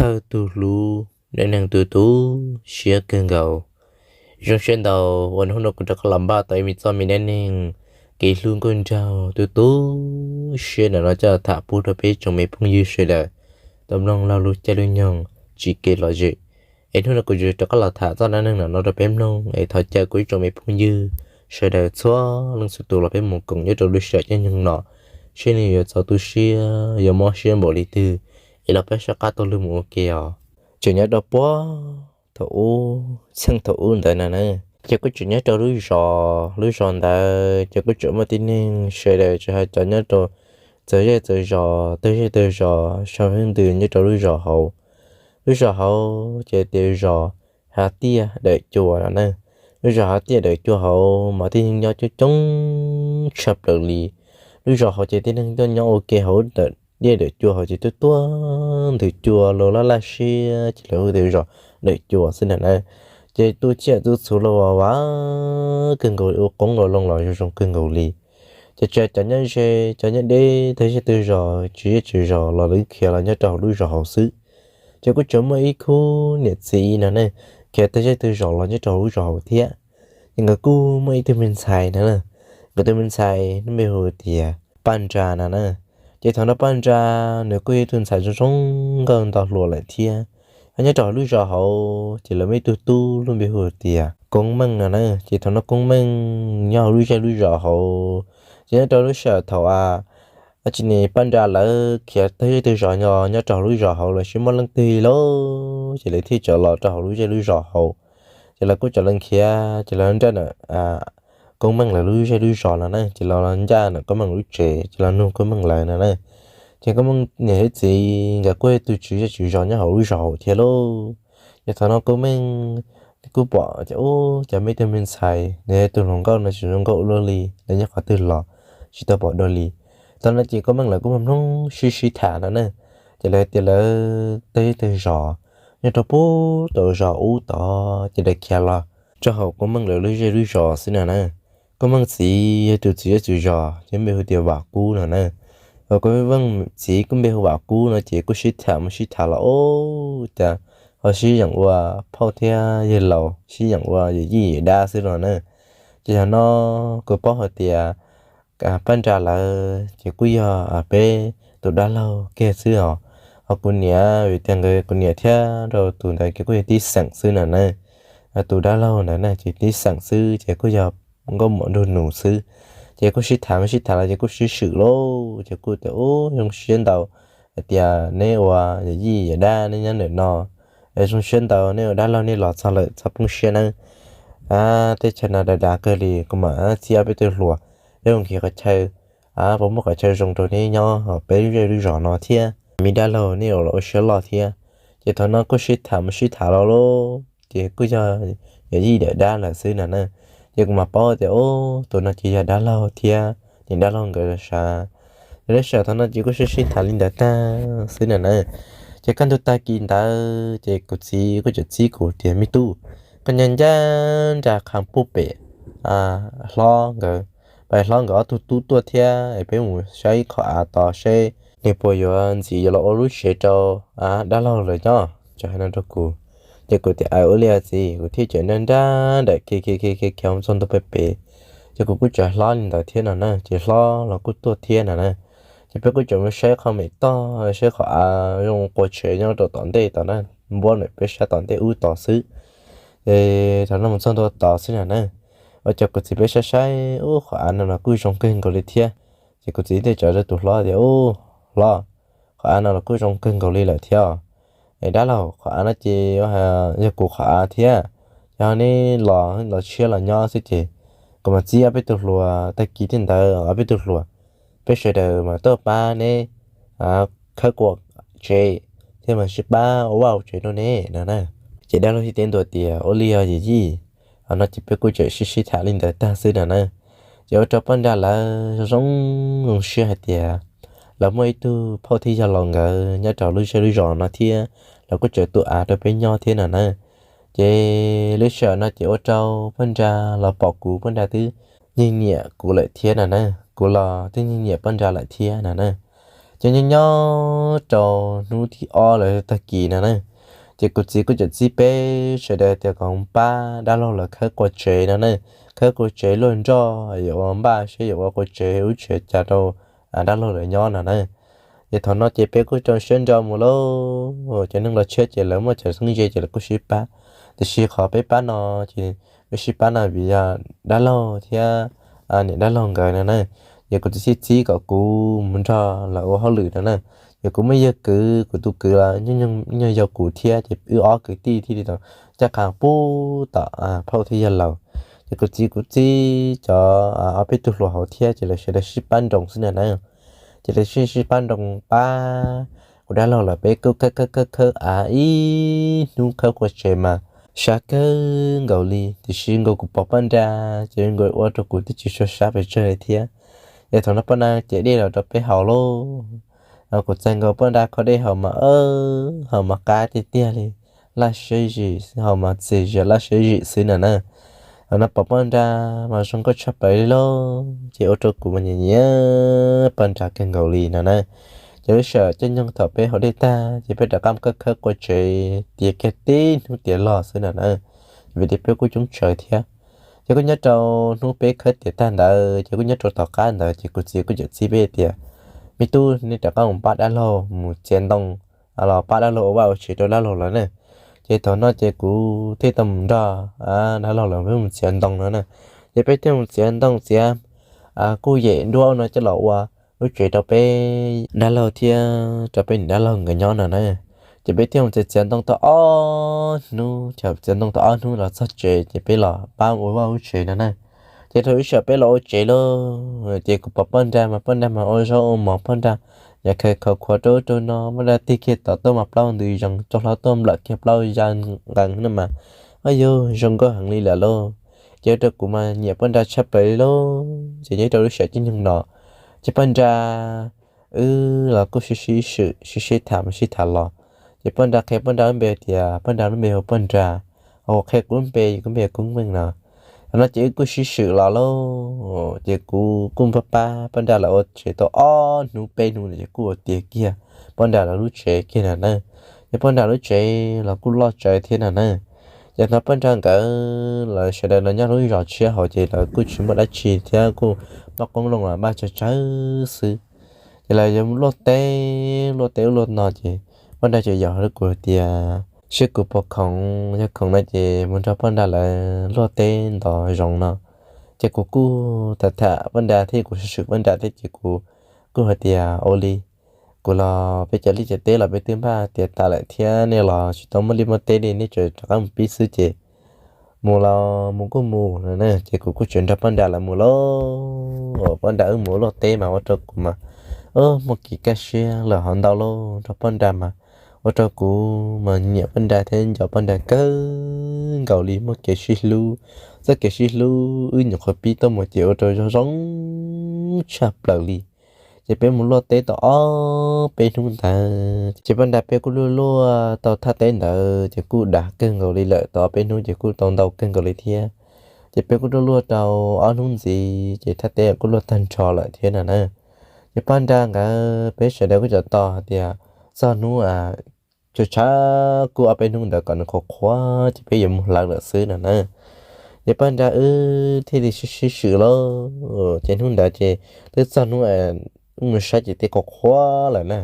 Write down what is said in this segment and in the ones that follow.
Thawj tug hlub, dab neeg tu tu siab kawg nkaus. Zoo siab ntau uas hnub no kuv rov qab los npaj tau ib me txoj me dab neeg kev hlub nkauj nraug tu tu siab ntawm no coj los tham pub rau peb tsoom me phooj ywg sawv daws tau mloog laug lub caij lub nyoog tsis kev lom zem. Es hnub no kuv rov qab los tham txoj dab neeg ntawm no rau peb mloog es thov caw kuv ib tsoom me phooj ywg sawv daws txhua leej txhua tus los peb mus koom nyob rau lub sij hawm caij nyoog no, seb nws yuav txaus tu siab yuav mob siab npaum li twg, es los peb soj qab taug lw mus ua ke os. Tseem nyob rau puag thaum ub, txheej thaum ub ntawd na na, ces kuj tseem nyob rau lub zos, lub zos ntawd ces kuj tseem muaj tib neeg sawv daws tsis hais cov nyob rau txawv zej txawv zos, tag zej tag zos, sau hwb ntws nyob rau lub zos hauv. Lub zos hauv ces tias zos Hav Tiaj Dawm Cua no na. Lub zos Hav Tiaj Dawm Cua hauv mas tib neeg nyob coob coob tshaj plaws li. Lub zos hauv ces tib neeg tuaj nyob ua ke hauv tiaj dawm cua hauv ces tuaj tuaj ntws cua los laj laj siab ces lawv hu tias zos dawm cua xwb na na. Ces tu tsiaj tu txhu los ua kawg nkaus, ua qoob ua loo los zoo zoo kawg nkaus li. Ces tsis hais cov nyob ze cov nyob deb tag zej tag zos, tsis zej tsis zos los lawv khiav los nyob rau hauv lub zos hauv xwb. Ces kuj tseem muaj ib khub niam txiv no ne, khiav tag zej tag zos los nyob rau hauv lub zos hauv thiab. Ces nkawd kuj muaj ib tug me ntxhais na, nkawd tus me ntxhais npe hu tias Paj Nra no na. Ces thaum no Paj Nra nws kuj yog ib tug ntxhais zoo zoo nkauj nto hluas lawm thiab. Nyob rau hauv lub zos hauv ces lawv muaj ib tug tub lub npe hu tias Koob Meej no na. Ces thaum no Koob Meej nyob hauv lub zej lub zos hauv, ces nyob rau lub sij hawm thaum a, tsis ni Paj Nra lawv khiav tag zej tag zos nyob rau hauv lub zos hauv los tsis muaj leej twg li lauj, ces lawv thiaj tso los rau hauv lub zej lub zos hauv. Ces lawv kuj tso leej khiav ces lawv nraj ntawm Koob Meej lawv lub zej lub zos no na, ces los ncaj ntawm Koob Meej lub tsev ces los nug Koob Meej lawv no na. Ces Koob Meej niam thiab txiv nkawd kuj yog tus tswv zej tswv zos nyob hauv lub zos hauv thiab lauj. Ces thaum no Koob Meej kuj pom tias ub, cov me tug me ntxhais nws yog tus hluas nkauj no tsis zoo nkauj ua luaj li, lawv nyob qhov twg los tsis tau pom dua li. Thaum no ces Koob Meej lawv kuj mloog sib sib tham no na. Ces lawv tias lawv tag zej tag zos nyob rau puag tom zos ub tod ces lawv khiav los rau hauv Koob Meej lawv lub zej lub zos xwb no na. Koob Meej txiv yog tus tswv zej tswv zos ces npe hu tias Vam Kub no na. Koob Meej txiv kuj npe hu Vam Kub no ces kuj sib tham mus sib tham los ub, cas ho sib yeem ua phauj thiab yawg laus, sib yeem ua yawm yij yawm dab xwb los na. Ces yog no kuv paub hais tias Paj Nra lawv ces kuj yog peb tus dab laug kiag xwb os. Ho kuv niam, vim tias nkawd kuv niam thiab rau tus ntawd ces kuj yog tib xeem xwb no na. Tus dab laug ntawd na ces tib xeem xwb ces kuj yog nkauj muam nraug nus xwb. Ces kuj sib tham sib tham los ces kuj sib swm lauj, ces kuj tias ub, zoo siab ntau hais tias neb ua yawm yij yawm dab neb nyob ntawm no, zoo siab ntau neb ua dab laug nej los txog lawm txhob poob siab nawb. Teb chaws no dav dav kawg li, kuv mam txib ob peb tug hluas, yog nkiag qhov chaw, puas muaj qhov chaw zoo rau neb nyob peb lub zej lub zos no thiab, me dab laug nej ua los ua siab loj thiab. Ces thaum no kuj sib tham mus sib tham los lauj, ces kuj yog yawm yij yawm dab lawm xwb no na. Ces kuv mam paub tias ub, tus no ces yog dab laug thiab niam dab laug nkawd sav. Lawv sav thaum no ces kuj sib sib tham li ntawd tag xwb no na. Ces kaj ntug tag kis ntawd ces kuv txiv kuj tseem txib kuv tias me tub, koj nyob ncaj nraim qha puag pem hlob nkawd, pab hlob nkawd ob tug tub tuaj thiab es peb mus saib qhov av tod seb nws puas yuav ntxiv yuav los ua lub tsev rau dab laug lawv nyob, txawm hais no rau kuv. Ces kuv tias aws ua li txiv, kuv thiaj tseem nraj nraj nraim khiav khiav khiav khiav mus txog ntua pem pem. Ces kuv kuj tseem hlob li ntawd thiab no na, ces hlob los kuj tuaj thiab no na. Ces peb kuj tseem mus saib qhov mem toj, saib qhov av zoo qua tsev nyob rau tom ntej tod na, npuab ntawm peb sab tom ntej ub tod xwb. Ces thaum no mus txog ntua tod xwb no na, ua cas kuv txiv peb saib saib ub qhov av no los kuj zoo kawg nkaus li thiab. Ces kuv txiv thiaj teb rau tus hlob tias ub, hlob, qhov av no los kuj zoo kawg nkaus li lawm thiab. Es dab laug, qhov av no ces yog kuv qhov av thiab, yog neb los los tshiab los nyob xwb ces kuv mam txib ob peb tug hluas, tag kis thiab ntawd ob peb tug hluas, peb sawv daws mas tuaj pab neb khawb qua tsev thiab mas sib pab ua vaj ua tsev rau neb no na. Ces dab laug thiaj teb ntua tias ua li os yawm yij. Qhov no ces peb kuj tseem sib sib tham li ntawd tag xwb no na. Ces ua rau Paj Nra lawv zoo zoo siab hais tias lawv muaj ib tug phauj thiab yawg laus nkawd nyob rau lub zej lub zos no thiab, lawv kuj tseem tu av rau peb nyob thiab no na. Ces lub sij hawm no ces ua rau Paj Nra los pom kuv, Paj Nra twb nyiam nyiam kuv lawm thiab no na, kuv los twb nyiam nyiam Paj Nra lawm thiab no na. Ces nyob nyob rau hnub thib ob lawm tag kis no na, ces kuv txiv kuj txawm txib peb sawv daws tias kom pab dab laug lawv khawb qua tsev no na, khawb qua tsev luaj nroj yuav ua npaj seb yuav ua qua tsev ub tsev cas rau dab laug lawv nyob no na. Ces thaum no ces peb kuj rau siab nrog mus lauj, cov neeg los tshiab ces lawv muaj cov xeeb ze ces lawv kuj sib pab, tiam sis qhov peb pab no ces peb sib pab no vim yog dab laug thiab niam dab laug nkawd no na. Ces kuv txiv txib kom kuv mus nrog lawv ua hauj lwm no na. Ces kuv muaj yawg kwv, kuv tus kwv los nyob yog kuv thiab, ces wb ob kwv tij thiaj li tau ncaj qha pub tom phauj thiab yawg laus. Ces kuv txiv kuj txib cov ob peb tug hluas hauv thiab, ces lawv sawv daws sib pab nroo xwb na na. Ces lawv sib sib pab nroo pab kuv dab laug lawm, peb kuj khawb khawb khawb khawb av ib hnub khawb qua tsev mas sab kawg nkaus li, tiam sis nkaus kuv pom Poj Nra ces nkaus ua rau kuv twb tsis sua sab pes tsawg li thiab. Ces thaum no Poj Nra cev dej los rau peb haus lauj. Kuv txais nkaus Poj Nra kho dej haus mas, haus mas qab tiag tiag li, laj siab zim, haus mas txias zias laj siab zim xwb na na. Thaum no pom Poj Nra mas zoo nkauj tshaj plaws li lauj, ces ua rau kuv mas nyiam nyiam Poj Nra kawg nkaus li no na. Ces lub sij hawm caij nyoog thaum peb haus dej tag ces peb rov qab mus khawb khawb qua tsev tiav kiag tib hnub tiav los xwb na na, vim tias peb kuj coob tsawg thiab. Ces kuj nyob rau hnub peb khawb tiav tag ntawd ces kuj nyob rau tom qab ntawd ces kuv txiv kuj txawm txib peb tias, me tub, nej rov qab mus pab dab laug mus txiav ntoo los pab dab laug ua vaj ua tsev rau dab laug lawm na. Ces thaum no ces kuv thiaj tau mus nrog dab laug lawv peb mus txiav ntoo no na. Ces peb thiaj mus txiav ntoo txiav kuj yem nruab no coj los ua lub tsev rau peb dab laug thiab rau peb niam dab laug nkawd nyob no na. Ces peb thiaj mus txiav txiav ntoo tau ob hnub, ces txiav ntoo tau ob hnub los txog tsev ces peb los pab ua vaj ua tsev no na. Ces thaum lub sij hawm peb los ua tsev lauj, ces kuv pom Poj Nra mas Poj Nra mas ua zaub ua mov, Poj Nra nyiam khaws khaus khuav rau ub rau no, Poj Nra tig kiag tom tuaj mas plaub ntws zoov, rau hlo tuaj nplawm kiag plaub ya nqees no mas, ab yog zoo nkauj heev li lawm lauj. Ces ua rau kuv mas nyiam Poj Nra tshaj plaws li lauj. Ces nyob rau lub sij hawm caij nyoog no ces Poj Nra wb los kuj sib sib swm sib sib tham mus sib tham los. Ces Poj Nra qhia Poj Nra lub npe tias Poj Nra lub npe hu Poj Nra, ho qhia kuv lub npe, kuv npe Koob Meej no. Thaum no ces wb kuj sib swm los lauj, ces kuv kuj pab pab Poj Nra lawv ua tsev tau ob hnub peb hnub no ces kuj ua tiav kiag Poj Nra lawv lub tsev kiag no na. Ces Poj Nra lub tsev los kuj loj tsawv thiab no na. Ces hnov Poj Nra nkawd lawv sawv daws los nyob lub zos tshiab hauv ces lawv kuj tsis muaj dab tsi thiab kuj muaj qoob loo los npaj tsawg tsawg xwb. Ces lawv yuav mus luaj teb, luaj teb ub luaj no ces Poj Nra tseem yaum rau kuv tias seb kuv puas khoom, yog khoom no ces mus nrog Poj Nra lawv luaj teb ntov zoov no. Ces kuv kuj tham tham Poj Nra thiab kuv swm swm Poj Nra thiab ces kuv kuj hais tias ua li, kuv los peb cov liaj cov teb los peb twb npaj tiav tas lawm thiab, nej los tsis tau muaj liaj muaj teb li, nej tseem rov qab mus pib xwb ces mus los mus kuj mus no na. Ces kuv kuj tseem nrog Poj Nra lawv mus lauj. Poj Nra wb mus ua luaj teb mas ua rau kuv mas muaj kev kaj siab lawm hov ntau lauj, nrog Poj Nra mas ua rau kuv mas nyiam Poj Nra thiab nco Poj Nra kawg nkaus li, muaj kev sib hlub. Txoj kev sib hlub wb nyuam qhuav pib tuaj mus ces ua rau zoo zoo tshaj plaws li. Ces peb mus luaj teb tau ob peb hnub ntawd ces Poj Nra peb kuj luaj luaj tau thaj teb ntawd ces kuj dav kawg nkaus li lawm, tau ob peb hnub ces kuj tau ntau kawg nkaus li thiab. Ces peb kuj luaj luaj tau ob hnub ntxiv ces thaj teb kuj luaj tag nrho lawm thiab no na. Ces Poj Nra nkawd peb sawv daws kuj cov tos hais tias txog hnub tshav tshav kuj ob peb hnub ntawd kom nws qhuav qhuav ces peb yuav mus hlawv lawm xwb no na. Ces Poj Nra wb thiaj li sib sib swm lauj. Ces hnub ntawd ces twb txog hnub wb mus saib ces twb qhuav qhuav lawm na.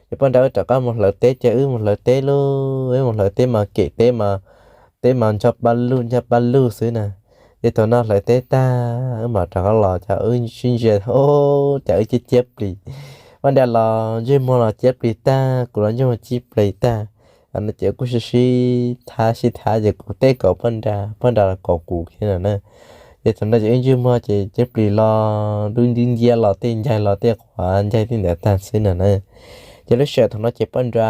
Ces Poj Nra wb rov qab mus hlawv teb ces wb mus hlawv teb lauj, wb mus hlawv teb mas kem teb mas, teb mas ncho paj lug ncho paj lug xwb na. Ces thaum no hlawv teb tag wb mam rov qab los ces wb sib ntsia, cas wb ciaj ciaj plis. Poj Nra los ntsej muag los ciaj plis tag, kuv los ntsej muag ciaj plis tag. No ces kuj sib sib thab sib thab ces kuv teb kaum Poj Nra, Poj Nra los kaum kuv thiab no na. Ces thaum no ces wb ntsej muag ces ciaj plis los dub nciab nciab los tej ncaig los tej qhuav ncaig tej ntawd tag xwb no na. Ces lub sij hawm thaum no ces Poj Nra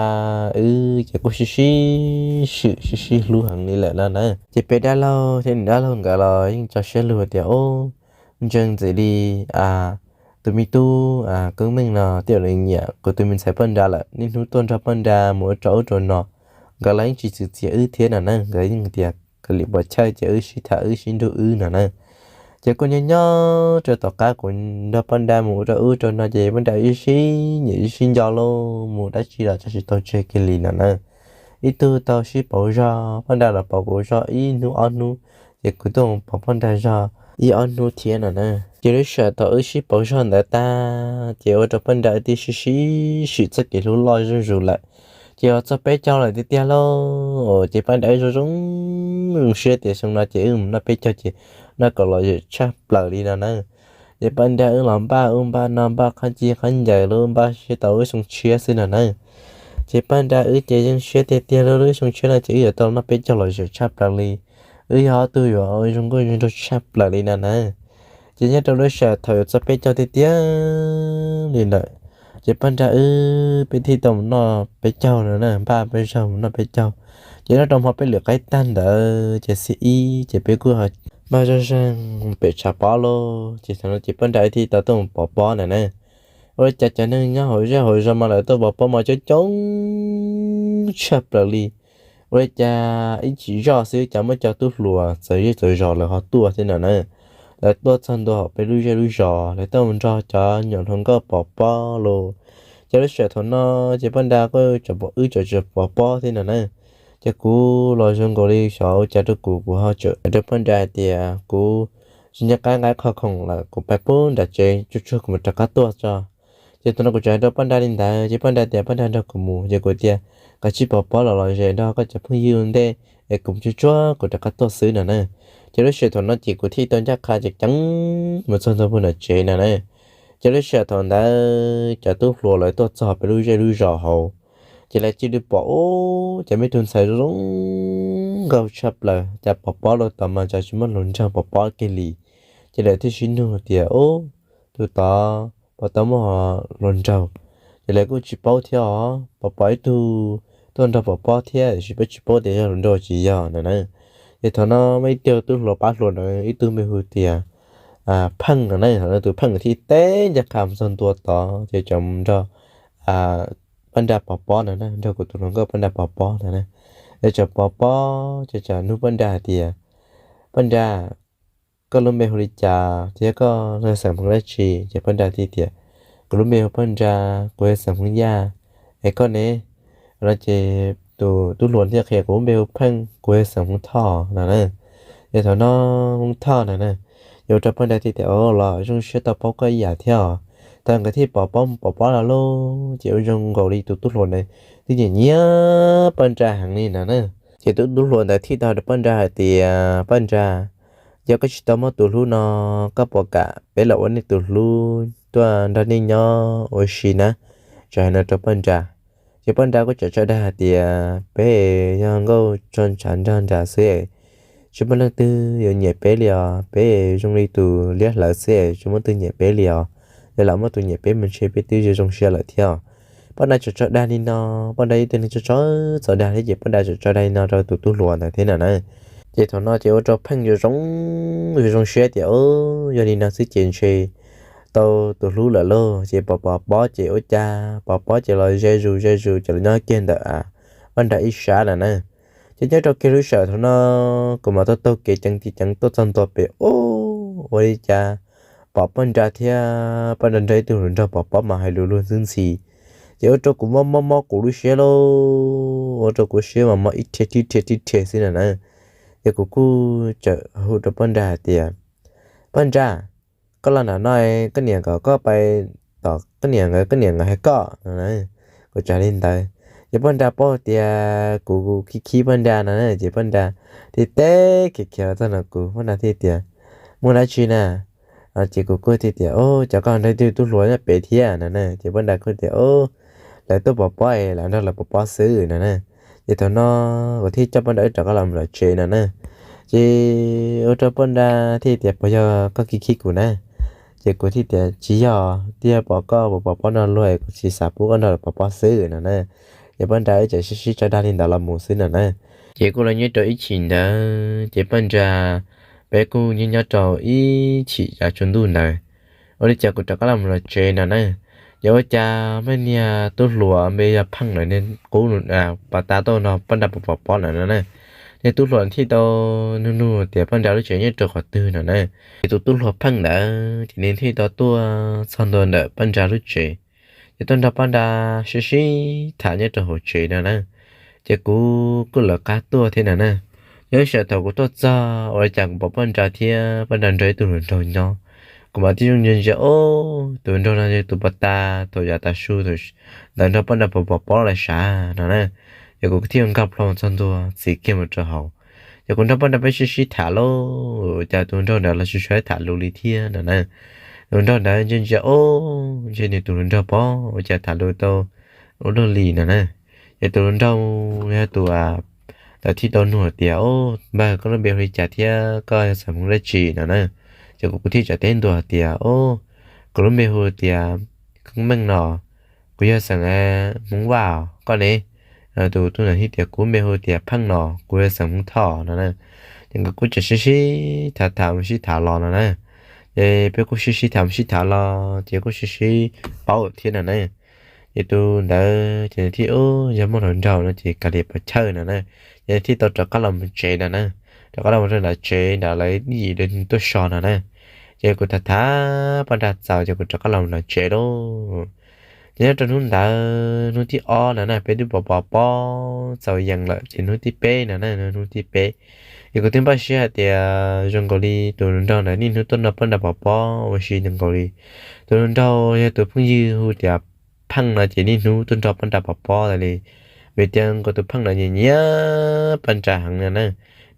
wb ces kuj sib sib swm sib sib hlub heev li lawm no na. Ces peb dab laug thiab niam dab laug nkawd los yeej tso siab lug tias, ub, ntseeg ntxim li tus me tub Koob Meej no thiaj li nyiam kuv tus me ntxhais Poj Nra lawm, niaj hnub tuaj nrog Poj Nra mus ua rau ub rau no. Nkawd los yeej tsis txwv txiav wb thiab no na, nkawd yeej tias kav liam puas chawj ces wb sib tham wb sib nrug wb no na. Ces kuj nyob nyob rau tom qab kuv nrog Paj Nra mus ua rau ub rau no ces Paj Nra ib sib nyiam ib sib nco lauj, mus dab tsi los tso tsis tau tseg kiag li no na. Ib tug tau sib pauv zog, Paj Nra los pauv kuv zog ib hnub ob hnub, ces kuv tuaj mus pauv Paj Nra zog ib ob hnub thiab no na. Ces lub sij hawm thaum wb sib pauv zog ntawd tag ces ua rau Paj Nra wb thiaj sib sib swm txoj kev hlub loj zuj zus lawm. Ces yog txog peb caug lawm tiag tiag lauj, ces Paj Nra wb zoo zoo siab tias xyoo no ces wb mus noj peb caug ces noj kom lom zem tshaj plaws li no na. Ces Paj Nra wb los npaj ub npaj no, npaj qhov ci qhov ncaws lub npaj sib tau lub xyoo tshiab xwb no na. Ces Paj Nra wb ces zoo siab tiag tiag lauj, lub xyoo tshiab no ces wb yuav tau noj peb caug lom zem tshaj plaws li. Wb yog ob tug yuav zoo nkauj zoo nraug tshaj plaws li no na. Ces nyob rau lub sij hawm thaum yuav txog peb caug tiag tiag li lawm, ces Paj Nra wb peb thiaj tau mus noj peb caug no na, npaj peb zog mus noj peb caug. Ces nyob rau hmo peb lwm qaib tag ntawd ces xiab ib ces peb kuj npaj zoj zeeg pem tshav pob lauj. Ces thaum no ces Paj Nra wb thiaj tau tuaj mus pov pob na na. Ua li cas cov neeg nyob hauv zej hauv zos mas lawv tuaj pov pob mas coob coob tshaj plaws li. Ua li cas ib chim zoj xwb cas muaj cov tub hluas txawv zej txawv zos lawv ho tuaj thiab no na. Lawv tuaj txog ntua hauv peb lub zej lub zos, lawv tuaj mus nrog cov nyuam hluas nkauj pov pob los. Ces lub sij hawm thaum no ces Paj Nra kuj tseem pom wb tseem pov pob thiab no na. Ces kuv los zoo nkaus li xyov ua cas rau kuv, kuv ho tseem hais rau Paj Nra hais tias kuv tsis nco qab nqa qhov khoom lawm, kuv pais pub nram tsev tsuag tsuag kuv mam rov qab tuaj tso. Ces thaum no kuv tseem hais rau Paj Nra li ntawd ces Paj Nra tias Paj Nra nrog kuv mus, ces kuv tias kav tsij pov pob los lom zem nrog koj cov phooj ywg ua ntej es kuv tsuag tsuag kuv rov qab tuaj xwb no na. Ces lub sij hawm thaum no ces kuv thiaj tau ncaj qha ceev ceev mus txog ntua puag nram tsev no na. Ces lub sij hawm thaum ntawd cov tub hluas lawv tuaj txog peb lub zej lub zos hauv, ces lawv cia li pom ub cov me tug ntxhais zoo nkauj tshaj plaws, cas pov pob los tom mas cas tsis muaj hluas nraug pov pob kiag li. Ces lawv thiaj sib nug tias ub, tus tod puas tau muaj hluas nraug? Ces lawv kuj tsis paub thiab os, pov pob ib tug tuaj nrog pov pob thiab tiam sis peb tsis paub tias yog hluas nraug tsis yog no na. Ces thaum no muaj ib tug tub hluas pab hluas na, ib tug npe hu tias Pheej no na, thaum no tus Pheej thiaj teb ncaj qha mus txog ntua tod ces tseem nrog Paj Nra pov pob no na, nrog kuv tus hluas nkauj Paj Nra pov pob no na. Ces tseem pov pob ces tseem nug Paj Nra hais tias Paj Nra, koj lub npe hu li cas thiab koj yog xeem Hmoob dab tsi? Ces Paj Nra thiaj tias kuv lub npe hu Paj Nra, kuv yog xeem Hmoob Yaj. Es koj ne? No ces tus tub hluas thiaj qhia kuv lub npe hu Pheej, kuv yog xeem Hmoob Thoj no na. Ces thaum no Hmoob Thoj no na, ces ua rau Paj Nra thiaj tias o los zoo siab tau paub koj ib yam thiab os. Thaum nkawd thiaj pov pob mus pov pob los lauj, ces ua zoo nkaus li tus tub hluas ntawd twb nyiam nyiam Paj Nra heev li no na. Ces tus tub hluas ntawd thiaj tau hais rau Paj Nra hais tias Paj Nra, yog koj tsis tau muaj tus hlub no, koj puas kam peb los ua nej tus hlub tuaj nrog nej nyob ua si na? Tseem hais no rau Paj Nra. Ces Paj Nra kuj tseem tso dag hais tias peb yog nkauj tso ntshav nrog nram xwb, tsis muaj leej twg yuav nyiam peb li os, peb zoo li tus liab hlawv xwb, tsis muaj leej twg nyiam peb li os. Yog lam muaj tus nyiam peb mas ntshe peb twb zoo siab lawm thiab. Paj Nra tseem tso dag li no, Paj Nra ib tug neeg tso tso txaus dag thiab ces Paj Nra tseem tso dag li no rau tus tub hluas ntawd thiab no na. Ces thaum no ces ua rau Pheej zoo zoo siab tias o, yog li no xwb ces ntshe tau tus hlub lawm lauj. Ces pov pov pob ces ua cas pov pob ces los ze zus ze zus ces los nyob kiag ntawm Paj Nra ib sab no na. Ces nyob rau kiag lub sij hawm thaum no kuv mam taug taug kev ceev ceev tuaj txog ntua pem ub, ua li cas pom Paj Nra thiab Paj Nra nrog ib tug hluas nraug pov pob mas hais lus luag ntxhi ntxhi. Ces ua rau kuv mob mob mob kuv lub siab lauj, ua rau kuv siab mas mob ib rhe tib rhe tib rhe xwb no na. Ces kuv kuj txawm hu rau Paj Nra hais tias Paj Nra, koj los nram no, koj niam nkawd kom koj pais tom koj niam nkawd, koj niam nkawd hais koj no. Kuv tsa li ntawd ces Paj Nra paub tias kuv khib khib Paj Nra no na, ces Paj Nra thiaj teb khiav khiav los txog nram kuv, Paj Nra thiaj tias muaj dab tsi na? Ces kuv kuj thiaj tias o, cas koj nrog ib tug tub hluas nyob pem thiab no na. Ces Paj Nra kuj tias o, lawv tuaj pov pob es lam nrog lawv pov pob xwb no na. Ces thaum no kuv thiaj coj Paj Nra wb rov qab los mus lawm tsev no na. Ces ua rau Paj Nra thiaj tias puas yog koj khib khib kuv na? Ces kuv thiaj tias tsis yog, twb yog pom koj pov pob no luag es kuv tsis xav pub koj nrog lawv pov pob xwb no na. Ces Paj Nra wb tseem sib sib tso dag li ntawd los mus xwb no na. Ces kuj los nyob rau ib chim ntawd ces Paj Nra peb kuj nyob nyob rau ib chim yav tsaus ntuj ntawd, ua li cas kuv rov qab los mus lawm tsev no na. Ces ua cas peb niag tub hluas npe yog Pheej lawm niag qub pov tas tuaj nrog Paj Nra pov pob no na. Ces tub hluas thiaj tau nug nug tias Paj Nra lub tsev nyob rau qhov twg no na. Ces tus tub hluas Pheej ntawd ces nws thiaj tau tuaj txog ntua ntawm Paj Nra lub tsev, ces tuaj nrog Paj Nra sib sib tham nyob rau hauv tsev no na. Ces kuv kuj lawv qab tuaj thiab no na. Yog lub sij hawm thaum kuv tuaj txog ua li cas kuv pom Paj Nra thiab Paj Nra nrog ib tug hluas nraug nyob. Kuv mam tib zoo ntsia ntsia, o, tus nraug no yog tus pov tas thaum yav tas su ntawd nrog Paj Nra pov pov pob lawm sav no na. Ces kuv thiaj nkag plho txog ntua txiv kiag mus rau hauv. Ces kuv nrog Paj Nra peb sib sib tham lauj, cas tus nraug ntawd los tsis tshua tham lus li thiab no na. Tus nraug ntawd ntsia ntsia, o, ntshe nws tus hluas nraug pob ua cas tham lus tau ua luaj li no na. Ces tus hluas nraug yog tus ntawd thiaj tau nug tias, o, npawg, koj lub npe hu li cas thiab koj yog xeem Hmoob dab tsi no na. Ces kuv kuj thiaj teb ntua tias, o, kuv lub npe hu tias Koob Meej no, kuv yog xeem Hmoob Vaj, koj ne? Tus tub ntawd thiaj tias, kuv lub npe hu tias Pheej no, kuv yog xeem Hmoob Thoj no na. Ces nkawd kuj tseem sib sib tham tham mus sib tham los no na. Ces peb kuj sib sib tham mus sib tham los ces kuj sib sib paub thiab no na. Ces tus ntawd ces thiaj, o, yog muaj hluas nraug no ces kav liam pov chawj no na. Ces thiaj tau rov qab los mus tsev no na. Rov qab los mus rau nram tsev nram lawv yim lawv tuaj so no na. Ces kuv tham tham Paj Nra txaus ces kuv rov qab los mus nram tsev lauj. Ces nyob rau hnub ntawd hnub thib ob no na, peb twb pov pov pob txaus yees lawm ces hnub thib peb no na, hnub thib peb. Ces kuv twb npaj siab hais tias zoo nkaus li tus hluas nraug ntawd niaj hnub tuaj nrog Paj Nra pov pob ua si zoo nkaus li. Tus hluas nraug yog tus phooj ywg hu tias Pheej no ces niaj hnub tuaj nrog Paj Nra pov pob tas li. Vim tias nkaus tus Pheej no nyiam nyiam Paj Nra heev no na.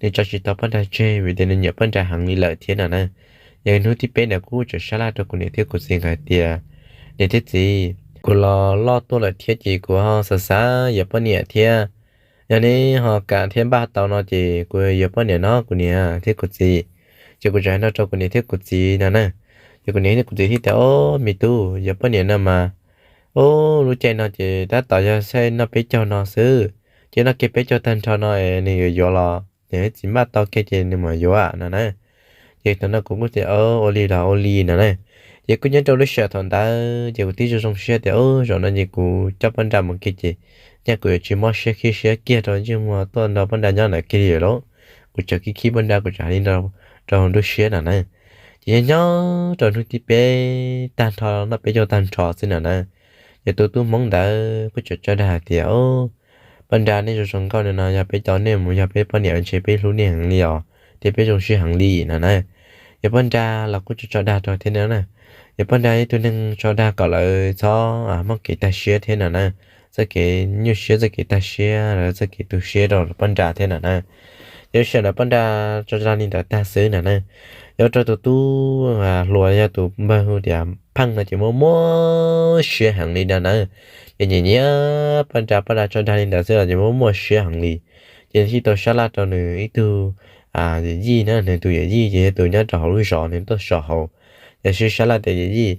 Nws tso tsis tau Paj Nra tseg vim tias nws nyiam Paj Nra heev li lawm thiab no na. Ces hnub thib peb ntawd kuv tseem sab laj rau kuv niam thiab kuv txiv nkawd hais tias, niam thiab txiv, kuv los loj tuaj lawm thiab ces kuv ho xav xav yuav poj niam thiab. Yog neb ho kam thiab npaj tau no ces kuv yuav poj niam no kuv niam thiab kuv txiv. Ces kuv tseem hais no rau kuv niam thiab kuv txiv no na. Ces kuv niam thiab kuv txiv thiaj tias, o, me tub, yuav poj niam no mas, o, lub caij no ces tab tom yog xyoo noj peb caug no xwb. Ces noj kiag peb caug tag nrho no es nws yuav yuav los niam thiab txiv npaj tau kiag ces nws mam yuav no na. Ces thaum no kuv kuj tias, ua li los ua li no na. Ces kuj nyob rau lub sij hawm thaum ntawd ces kuv twb zoo zoo siab tias, o, zaum no ces kuv coj Paj Nra mus kiag ces nyaj kuv yuav tsis mob siab khib siab kiag rau ntsej muag tuaj nrog Paj Nra nyob ntawd kiag li lawm. Kuv tseem khib khib Paj Nra kuv tseem hais li no rau hauv nruab siab no na. Ces nyob nyob rau hnub thib peb tag nrho noj peb caug tag nrho xwb no na, ces tus tub Hmoob ntawd kuj tseem tso dag hais tias, o, Paj Nra nej zoo zoo nkauj li no yog peb coj nej mus yog peb poj niam ntshe peb hlub nej heev li os thiab peb zoo siab heev li no na. Ces Paj Nra los kuj tseem tso dag rau thiab no na. Ces Paj Nra yog ib tug neeg tso dag kom lawv txhob muaj kev tag siab thiab no na, txoj kev nyuaj siab txoj kev tag siab los txoj kev tu siab rau Paj Nra thiab no na. Ces lub sij hawm ntawd Paj Nra tso dag li ntawd tag xwb no na, yuav rau tus tub hluas yog tus npawg hu tias Pheej no ces muaj muaj siab heev li no na. Ces nyiam nyiam Paj Nra, Paj Nra tso dag li ntawd xwb los ces muaj muaj siab heev li. Ces thiaj tau sab laj rau nws ib tug yawm yij na, nws tus yawm yij ces yog tus nyob rau hauv lub zos nws tuaj so hauv. Ces sib sab laj tias yawm yij,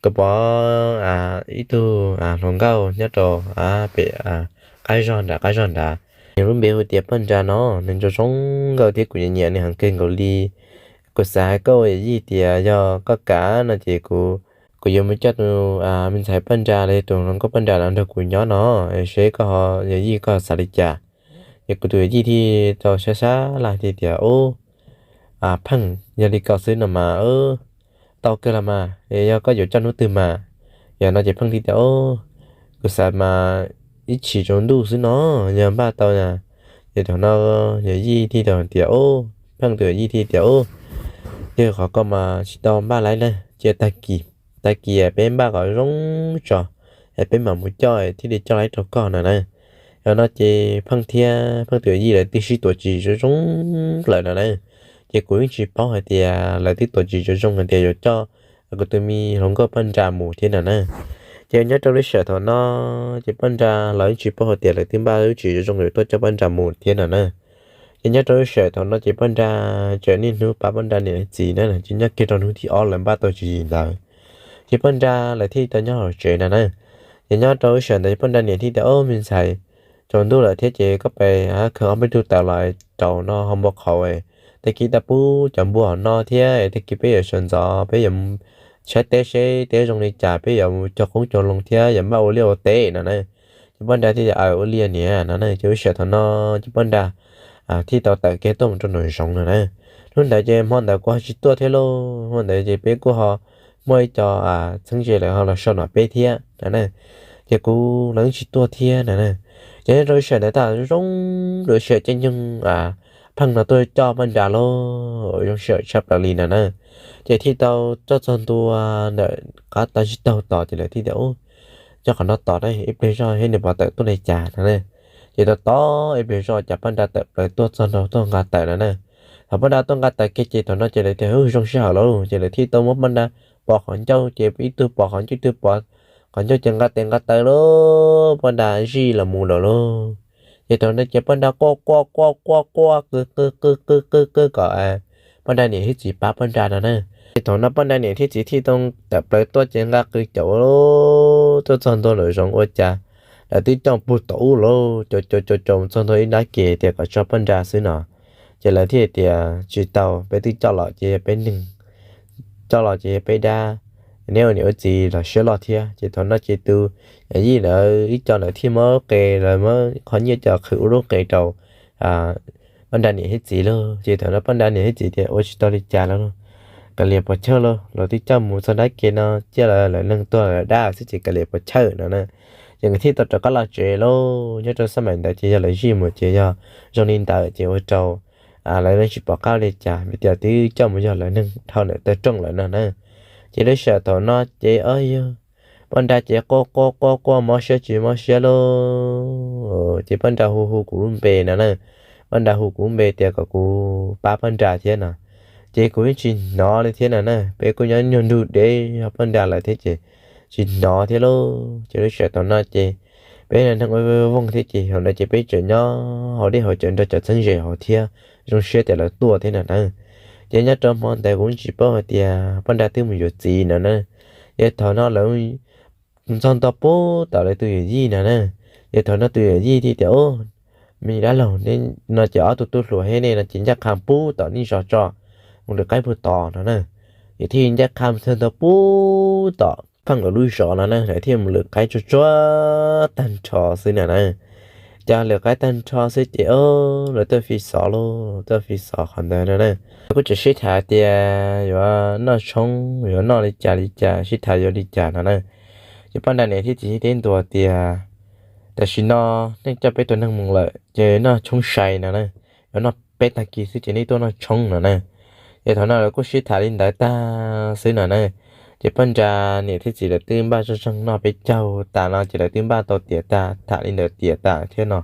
kuv pom ib tug hluas nkauj nyob rau pem qab zog nrad, qab zog nrad, nws lub npe hu tias Paj Nra no, nws zoo zoo nkauj thiab kuv nyiam nyiam nws heev kawg nkaus li. Kuv xav hais koj ua yawm yij tias yog koj kam no ces kuv, kuv yuav mus coj tus me ntxhais Paj Nra los yog tus hluas nkauj Paj Nra no nrog kuv nyob no, seb koj ho, yawm yij koj xav li cas? Ces kuv tus yawm yij thiaj tau sab sab laj tias, ub, Pheej, yog li ko xwb no mas tau kawg los mas, yog koj yuav coj hnub twg mas? Yog no ces Pheej thiaj tias, kuv xav mas ib chim tsaus ntuj xwb no, yog npaj tau na. Ces thaum no yawm yij thiaj tias, Pheej tus yawm yij thiaj tias, ub, yog qhov ko mas tsis tau npaj lawm na, cia tag kis, tag kis peb npaj kom zoo tso, es peb mam mus coj thiaj li coj los rau koj no na. Yog no ces Pheej thiab Pheej tus yawm yij lawv twb sib tuav tsis zoo zoo lawm no na. Ces kuv yeej tsis paub hais tias lawv twb tuav tsis zoo zoo hais tias yuav coj kuv tus me hluas nkauj Paj Nra mus thiab no na. Ces nyob rau lub sij hawm thaum no ces Paj Nra los yeej tsis paub hais tias lawv twb npaj lub tsis zoo zoo yuav tuaj coj Paj Nra mus thiab no na. Ces nyob rau lub sij hawm thaum no ces Paj Nra tseem niaj hnub pab Paj Nra niam txiv na, ces nyob kiag rau hnub thib ob lawv npaj tau tswv yim ntawd, ces Paj Nra lawv thiaj tau nyob hauv tsev no na. Ces nyob rau lub sij hawm ntawd Paj Nra niam thiaj tias, ub, me ntxhais, tsaus ntuj lawm thiab ces koj pes khaws ob peb tug taws los rau no ho npau qhauv, tag kis tau pub cov npua hauv no thiab tag kis peb yuav sawv ntxov peb yuav saib teb seb teb zoo li cas, peb yuav cog qoob cog loo thiab yuav npaj ua liaj ua teb no na. Ces Paj Nra thiaj tias, aws, ua li niam no na. Ces lub sij hawm thaum no ces Paj Nra thiaj tau tawm kiag tuaj mus rau nraum zoov no na. Hnub ntawd ces hmo ntawd kuv ho tsis tuaj thiab lauj, hmo ntawd ces peb kuj ho muaj ib co txheeb ze lawv ho los so nrog peb thiab no na. Ces kuv lawv tsis tuaj thiab no na. Ces nyob rau sij hawm ntawd tag zoo zoo, rau sij hawm caij nyoog pheej no tuaj coj Paj Nra lauj, zoo sij hawm tshaj plaws li no na. Ces thiaj tau coj txog ntua ntawm qab tau tsis taug tos ces lawv thiaj tias, Ub, coj qhov no tos na, ib pliag zoj thiab nws puas tawm tuaj li cas no na. Ces tos tos ib pliag zoj cas Paj Nra tawm plaws tuaj txog nraum tuaj nqa taws no na. Thaum Paj Nra tuaj nqa taws kiag ces thaum no ces lawv tias, Ub, zoo sij hawm lauj, ces lawv thiaj tau muab Paj Nra pov qhov ncauj, ces ib tug pov qhov ncauj, ib tug pov qhov ncauj ces nqa tes nqa taw lauj, Paj Nra zij los mus lawm lauj. Ces thaum no ces Paj Nra quaj quaj quaj quaj quaj qw qw qw qw qw qw kom Paj Nra niam thiab txiv pab Paj Nra no na. Ces thaum no Paj Nra niam thiab txiv thiaj tau tawm plaws tuaj ces nqa qw caum tuaj txog ntua nraum zoov ua cas lawv twb coj pug tom ub lauj, caum caum caum caum txog ntua ib nrab ke tias kom tso Paj Nra xwb no. Ces lawv thiaj tias, Tsis tau, peb twb coj los ces yog peb neeg, coj los ces yog peb dab, neb ua niam ua txiv los siab loj thiab. Ces thaum no ces tus yij lawv ib co ntawd thiaj muab qe, lawv muab qhov nyiaj coj qhwv ua lub qe rau Paj Nra niam thiab txiv lauj. Ces thaum no Paj Nra niam thiab txiv tias, Ua tsis tau li cas lauj, kav liam puas chawj lauj, lawv twb coj mus txog nrab ke no, cia lawv, lawv neeg tuag lawv dab xwb ces kav liam puas chawj no na. Ces nkawd thiaj tau rov qab los tsev lauj. Nyob rau xab maim ntawd ces yog lawv zij mus ces yog zoo li ntawd ces ua rau lawv yeej tsis pom qab li cas vim tias twb coj mus yog lawv neeg dhau ntawm taw rooj lawm no na. Ces lub sij hawm thaum no ces ob yog Paj Nra ces quaj quaj quaj quaj mob siab tsis mob siab lauj. Ces Paj Nra hu hu kuv lub npe no na. Paj Nra hu kuv lub npe tias kom kuv pab Paj Nra thiab no. Ces kuv yeej tsis hnov li thiab no na, peb kuj nyob nyuag ntug deb yog Paj Nra lawm thiab ces tsis hnov thiab lauj. Ces lub sij hawm thaum no ces peb neeg ua voog thiab ces thaum no ces peb tseem nyob hauv dej hauv cawv nrog cov txheeb ze hauv thiab zoo siab tias lawv tuaj thiab no na. Ces nyob rau hmo ntawd kuv tsis paub hais tias Paj Nra twb mus yuav txiv no na. Ces thaum no lawv mus txog ntua pub tom lawv tus yawm yij no na. Ces thaum no tus yawm yij thiaj tias, Ub, me dab laug, no ces ob tug tub hluas thiab nej no ces ncaj qha pub tom nej zos tso, mus lwm qaib pug tod no na. Ces thiaj ncaj qha mus txog ntua pub tom pheej lawv lub zos no na, lawv thiaj mus lwm qaib tsuag tsuag tag nrho xwb no na. Ces lwm qaib tag nrho xwb ces lawv tuaj fi xov lauj, tuaj fi xov qhov ntawd no na. Kuj tseem sib tham tias yuav noj tshoob, yuav noj li cas li cas, sib tham yuav li cas no na. Ces Paj Nra niam thiab txiv thiaj teb ntua tias, Tam sim no nej coj peb tus neeg mus lawm ces noj tshoob sai no na, yuav noj peb tag kis xwb ces nej tuaj noj tshoob no na. Ces thaum no lawv kuj sib tham li ntawd tag xwb no na. Ces Paj Nra niam thiab txiv lawv twb npaj zoj zeeg noj peb caug tas no ces lawv twb npaj tau tiav tas, tham li ntawd tiav tas thiab no.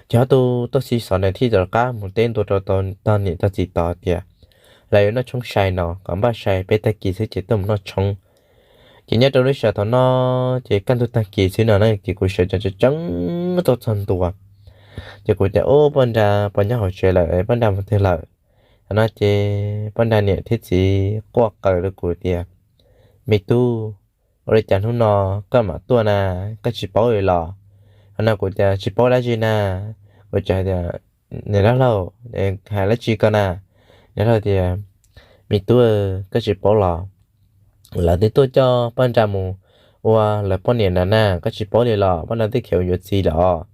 Ces ob tug tuaj fi xov ntawd thiaj rov qab mus teb ntua rau tog niam tog txiv tod tias lawv yuav noj tshoob sai no, kom npaj sai peb tag kis xwb ces tuaj mus noj tshoob. Ces nyob rau lub sij hawm thaum no ces kaj ntug tag kis xwb no na, ces kuv sawv tsees tsees tuaj txog ntua. Ces kuv tias, Ub, Paj Nra puas nyob hauv tsev lawm, Paj Nra mus twg lawm? Thaum no ces Paj Nra niam thiab txiv quaj qw rau kuv tias, Me tub, ua li cas hnub no koj mam tuaj na, koj tsis paub li los? Thaum no kuv tias, Tsis paub dab tsi na. Kuv tseem hais tias, Niam dab laug, hais dab tsi ko na? Niam dab laug tias, Me tub, koj tsis paub los? Lawv twb tuaj coj Paj Nra mus ua lawv poj niam na na, koj tsis paub li los? Paj Nra twb khiav mus yuav txiv lawm os.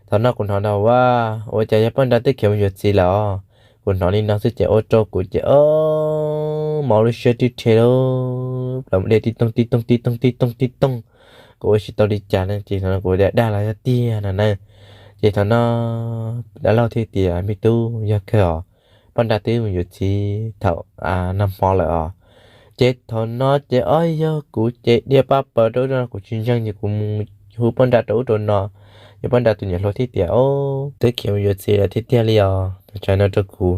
Thaum no kuv hnov na, Ua, ua cas yog Paj Nra twb khiav mus yuav txiv lawm os? Kuv hnov li no xwb ces ua rau kuv ces mob lub siab twb rhe lawm, plawv dej tib toog tib toog tib toog tib toog tib toog. Kuv ua tsis tau li cas ne, ces thaum no kuv tias, Dag los yog tiag no na? Ces thaum no dab laug thiaj tias, Me tub, yog kawg os, Paj Nra twb mus yuav txiv thaum nag hmo lawm os. Ces thaum no ces ob yog kuv ces dhia paj paws rau ub rau no, kuv tsis ntseeg ces kuv mus hu Paj Nra rau ub rau no. Ces Paj Nra tus niam hluas thiaj tias, Ob, twb khiav mus yuav txiv lawm tiag tiag li os, thaum tsav no rau kuv.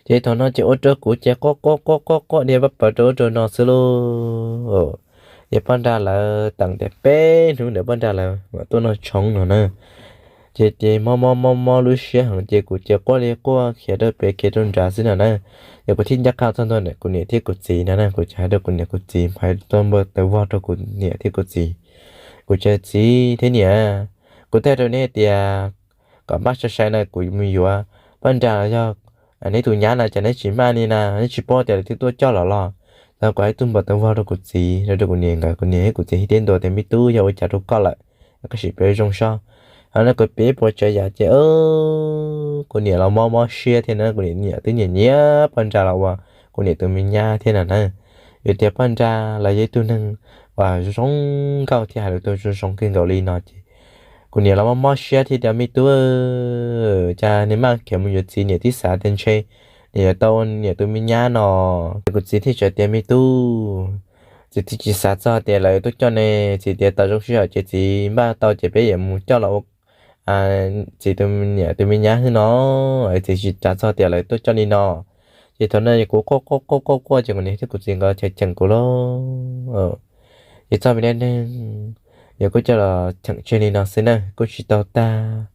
Ces thaum no ces ua rau kuv ces quaj quaj quaj quaj quaj dhia paj paws rau ub rau no xwb lauj. Ces Paj Nra lawv teem tias peb hnub ntawd Paj Nra lawv mam tuaj noj tshoob no na. Ces ces mob mob mob mob lub siab heev ces kuv ces quaj li quaj khiav rau pem khiav rau nrad xwb no na. Ces kuv thiaj ncaj qha txog ntua kuv niam thiab kuv txiv no na, kuv ces hais rau kuv niam kuv txiv, hais tau npau taws vog rau kuv niam thiab kuv txiv. Kuv ces, Txiv thiab niam, kuv teb rau neb tias kom npaj sai sai na, kuv mus yuav Paj Nra los yog neb tus nyab na, cas neb tsis maj li na, neb tsis paub tias lawv twb tuaj coj los los? Thaum kuv hais tau npau taws vog rau kuv txiv, rau kuv niam nkawd, kuv niam thiab kuv txiv thiaj teb ntua tias, Me tub, yog ua cas rau koj lawm? Koj sim piav zoo sob. Thaum no kuv piav ib puas tsav yam ces Kuv niam los mob mob siab thiab na, kuv niam twb nyiam nyiam Poj Nra los ua kuv niam tus me nyab thiab no na. Vim tias Poj Nra los yog ib tug neeg uas zoo nkauj thiab hais lus zoo zoo kawg nkaus li no ces kuv niam los mob mob siab thiab tias, Me tub, cas nws maj khiav mus yuav txiv, niam twb xav tias ntshe nws yuav tau niam tus me nyab no. Kuv txiv thiaj teb tias, Me tub, txiv twb tsis xav txog tias lawv tuaj coj ne, txiv tias tau zoo sij hawm ces txiv npaj tau ces peb yuav mus coj los ua txiv tus niam tus me nyab xwb no, txiv tsis xav txog tias lawv tuaj coj li no. Ces thaum no kuv quaj quaj quaj quaj quaj ces kuv niam thiab kuv txiv nkawd cheem kuv lauj. Ces txoj me dab neeg yog kuj coj los cheem tseg li no xwb na, kuj tsis tau tag,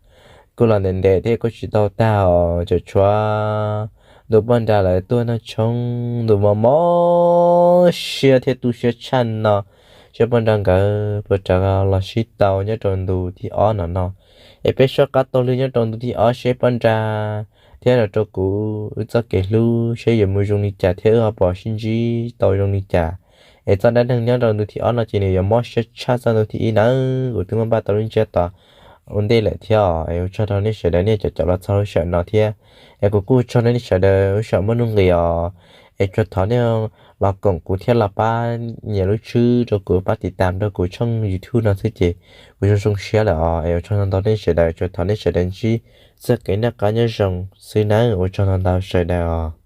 kuj los ntev ntev thiab kuj tsis tau tag os. Tseem tshuav ntu Poj Nra lawv tuaj noj tshoob, ntu mob mob siab thiab tu siab tshaj no, seb Poj Nra nkawd puas rov los sib tau nyob rau ntu thib ob no no. Es peb soj qab taug lw nyob rau ntu thib ob seb Poj Nra thiab los rau kuv wb txoj kev hlub seb yuav mus zoo li cas thiab wb ho puas sib ntsib tau zoo li cas. Es txoj dab neeg nyob rau ntu thib ob no ces nws yuav mob siab tshaj txoj ntu thib ib nawb. Kuv twb muab npaj tau lub ntsiab to ua ntej lawm thiab os. Es ua tsaug rau nej sawv daws nej cov caum los txog lub sij hawm no thiab. Es kuv kuj ua tsaug rau nej sawv daws lub sij hawm muaj nuj nqis os. Es tsuas thov nej los koom kuv thiab los pab nias lub tswb rau kuv, pab tiv tam rau kuv tshooj YouTube no xwb ces kuv zoo zoo siab lawm os. Es ua tsaug ntau ntau nej sawv daws, tsuas thov nej sawv daws ntsib txoj kev noj qab nyob zoo xwb nawb. Ua tsaug ntau ntau sawv daws os.